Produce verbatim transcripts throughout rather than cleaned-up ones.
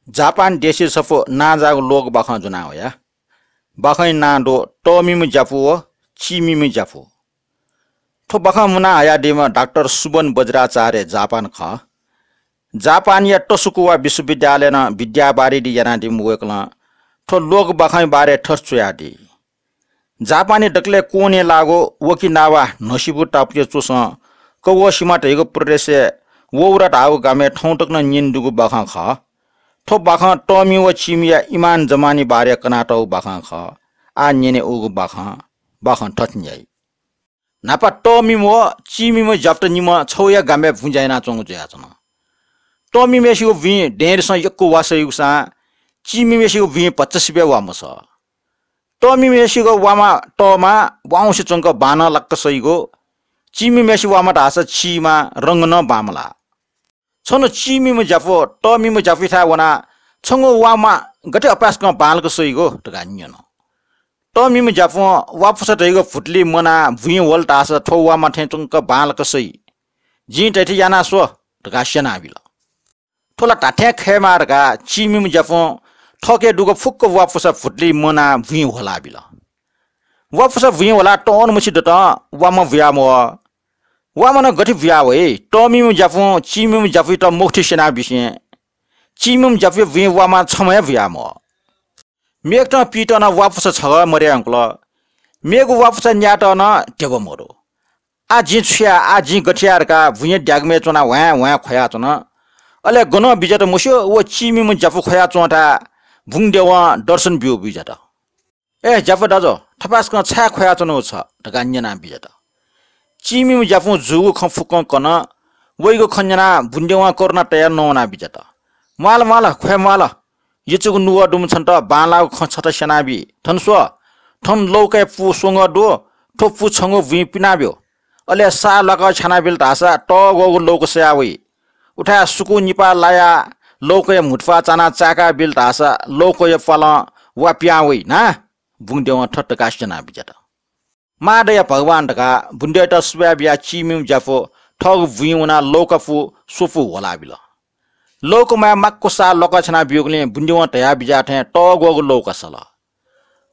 जापान देशय् छपु नांजाःगु लोक बाखं ज्वना वया। बाखंया नां दु तःमिम्ह ज्यापु व चीमिम्ह ज्यापु। थ्व बाखं मुना हयादीम्ह डाक्टर सुबन वज्राचार्य जापान खः। जापानया तसुकुवा विश्वविद्यालयं विद्यावारिधि यानादीम्ह वय्कलं थ्व लोक बाखंया बारे थथे च्वयादी। जापानय् दकलय् क्वने लाःगु ओकिनावा न्हसिबु टापुया च्वसं कवोसिमा धइगु प्रदेशय् वौरा धाःगु गामय् थौं तक नं न्यने दुगु बाखं खः। थ्व बाखं तःमि व चीमिया इमान जमानी बारे कनातःगु बाखं खः। आः न्यने उगु बाखं, बाखं थथे न्याइ। न्हापा तःमिम्ह व चीमिम्ह ज्यापुत निम्ह छगूया गामय् बुँज्या यानाच्वंगु जुयाच्वन। तःमिम्हय्सिगु बुँइ दँय्‌दसं यक्व वा सइगुसां चीमिम्हय्सिगु बुँइ भचा सिबय् वा मसः। तःमिम्हय्सिगु वामा तःमा वाउँसे च्वंक बांलाक सइगु, चीमिम्हय्सि वामा धाःसा चीमा रंग नं बांमलाः। छन्हु चीमिम्ह ज्यापु तःमिम्ह ज्यापुयाथाय् वनाः छंगु वामा गथे अपाय्सकं बांलाक सइगु धकाः न्यन। तःमिम्ह ज्यापुं वा पुसा धइगु भुतुलि मनाः बुँइ ह्वल धाःसा थ्व वामा थें च्वंक बांलाक सइ। जिं धयाथें याना स्व धकाः स्यनाबिल। थ्व ला धात्थें खयेमाः धकाः चीमिम्ह ज्यापुं थःके दुगु फुक्क वा पुसा भुतुलि मनाः बुँइ ह्वलाबिल। वा पुसा बुँइ ह्वलाः तःन्हु मछि दतं वामा बुयामवः। वामा नं गथे बुया वइ? तःमिम्ह ज्यापुं चीमिम्ह ज्यापुयात मखुथि स्यनाबिसें चीमिम्ह ज्यापुया बुँइ वामा छम्ह हे बुयामवः। मेकथं पिइत नं वा पुसा छगः मदये धुंकल। मेगु वा पुसा न्यायेत नं ध्यबा मदु। आः जिं छु याये, आः जिं गथे याये धकाः बुँया द्यागमय् च्वनाः ह्वाँय् ह्वाँय् ख्वयाच्वन। अले गनं बिज्यात मस्यू, व चीमिम्ह ज्यापु ख्वयाच्वंथाय् बुँदेवं दर्शन ब्यूगु बिज्यात। ए ज्यापु दाजु, थपाय्सकं छाय् ख्वयाच्वनागु छ धकाः न्यनाः बिज्यात। चीमिम्ह ज्यापुं जूगु खँ फुक्कं कन। वइगु खँ न्यनाः बुँदेवं करुणा तयाः नवाना बिज्यात। म्वाल म्वाल, ख्वये म्वाल। यचुगु नुगः दुम्ह छन्त बांलाःगु खँ छता स्यनाबी। थन स्व, थन लौकय् पु स्वंगः दु। थ्व पु छंगु बुँइ पिनाब्यु। अले साः ल्वाकः छ्यानाबिल धाःसा तःग्वःगु लौक सया वइ। उथाय् सुकू निपाः लायाः लौकया म्हुतुप्वाः चानाः चाय्काबिल धाःसा लौकया प्वालं वा पिहां वइ ना। बुँदेवं थथे धकाः स्यनाबिज्यात। मां दया भगवान धकाः बुँदेवयात सुभाय् बियाः चीमिम्ह ज्यापु थःगु बुँइ वनाः लौका पु स्वपु ह्वलाबिल। लौका म्वाये माक्व साः ल्वाकः छ्यानाब्यूगुलिं बुँदेवं धयाबिज्याः थें तःग्वःगु लौका सल।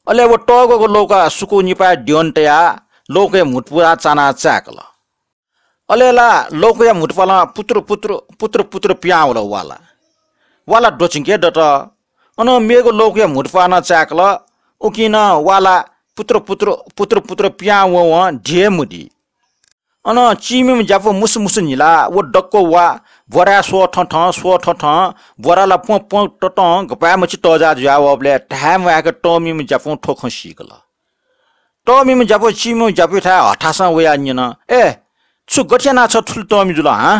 अले व तःग्वःगु लौका सुकू निपाः द्यःने तयाः लौकया म्हुतुप्वाः चानाः चाय्कल। अले ला लौकया म्हुतुप्वालं पुतुर पुतुर, पुतुर पुतुर पिहां वल वाला। वाला द्वचिंके दत। अनं मेगु लौकया म्हुतुप्वाः नं चाय्कल। उकिं नं वाला पुतुर पुतुर, पुतुर पुतुर पिहां वंवं ध्यबा हे मदी। अनं चीमिम्ह ज्यापु मुसु मुसु न्हिलाः व दक्व वा ब्वराय् स्वः थथं, स्वः थथं, ब्वरा ला प्वँ प्वँ ततं गपाय् मछि तःजाः जुयावःबलय् धाये म्वाय्क तःमिम्ह ज्यापुं थ्व खँ सीकल। तःमिम्ह ज्यापु चीमिम्ह ज्यापुयाथाय् हथासं वयाः न्यन, ए, छु गथे यानाः छ थुलि तःमि जुल हां?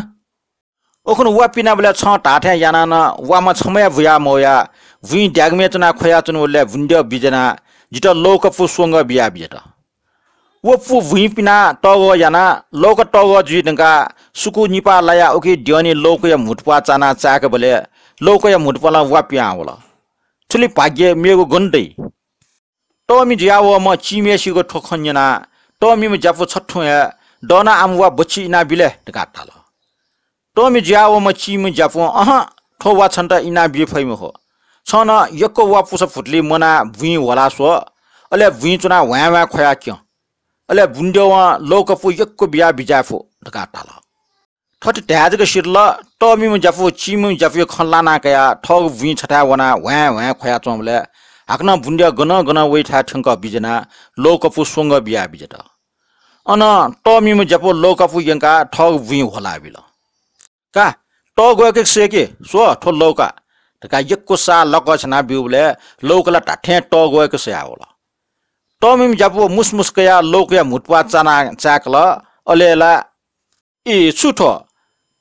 उखुन्हु वा पिनाबलय् छं धाःथें यानाः नं वामा छम्ह हे बुया मवयाः बुँइ द्यागमय् च्वनाः ख्वयाच्वनाबलय् बुँदेवं बिज्यानाः जितः लौका पु स्वंगः बियाबिज्यात। व पु बुँइ पिनाः तःग्वः यानाः लौका तःग्वः जुइ धुंकाः सुकू निपाः लायाः उकी द्यःने लौकया म्हुतुप्वाः चानाः चाय्कबलय् लौकया म्हुतुप्वालं वा पिहां वल। थुलि भाग्य मेगु गन दइ? तःमि जुयावःम्ह चीमिम्हय्सिगु थ्व खँ न्यनाः तःमिम्ह ज्यापु छथुं हे दःना आम वा बच्छि इनाबिल धकाः धाल। तःमि जुयावःम्ह चीमिम्ह ज्यापुं, अहँ, थ्व वा छन्त इनाबी फइ मखु। छं नं यक्व वा पुसा भुतुलि मनाः बुँइ ह्वला स्व, अले बुँइ च्वनाः ह्वाँय् ह्वाँय् ख्वयाः क्यँ। अले बुँदेवं लौका पु यक्व बियाः बिज्याये फु धकाः धाल। थथे धाये जक सिधल, तःमिम्ह ज्यापु चीमिम्ह ज्यापुया खँ लाना कयाः थःगु बुँइ छथाय् वनाः ह्वाँय् ह्वाँय् ख्वयाच्वंबलय् हाकनं बुँदेव गनं गनं वइथाय् थ्यंकः बिज्यानाः लौका पु स्वंगः बियाबिज्यात। अनं तःमिम्ह ज्यापु लौका पु यंकाः थःगु बुँइ ह्वलाबिल। का, तःग्वय्क सय्कि, स्व थ्व लौका धकाः यक्व साः ल्वाकः छ्यानाः ब्यूबलय् लौका ला धात्थें तःग्वय्क सयावल। तःमिम्ह ज्यापु मुसुमुसु कयाः लौकाया म्हुतुप्वाः चानाः चाय्कल। अले ला, ए, छु थ्व?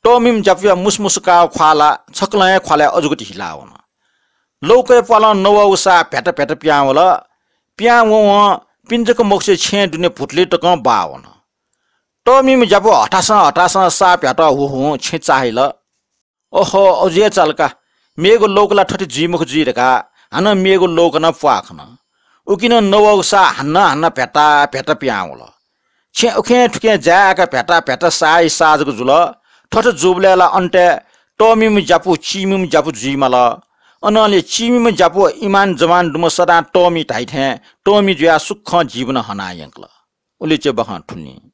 तःमिम्ह ज्यापुया मुसुमुसु काःगु ख्वाः ला छकलं हे ख्वालय् अजूगति हिलाः वन। लौकाया प्वालं नवःगु साः भ्यात भ्यात पिहां वल। पिहां वंवं पिने जक मखुसे छेँय् दुने भुतुलि तकं बाः वन। तःमिम्ह ज्यापु हथासं हथासं साः भ्यात हुहुं छेँ चाःहिल। अहो, अजू हे चाल का, मेगु लौका ला थथे जुइ मखु जुइ धकाः हानं मेगु लौका नं प्वाः खन। उकिं नं नवःगु साः हानं हानं भ्याता भ्याता पिहां वल। छेँ उखें थुखें जाय् याकाः भ्याता भ्याता साःया साः जक जुल। थथे जूबलय् ला अन्तय् तःमिम्ह ज्यापु चीमिम्ह ज्यापु जुइमाल। अनंले चीमिम्ह ज्यापु इमान जवान दुम्ह सदां तःमि धाइ थें तःमि जुयाः सुखं जीवन हनायंकल। उलिचे बखं थुलि।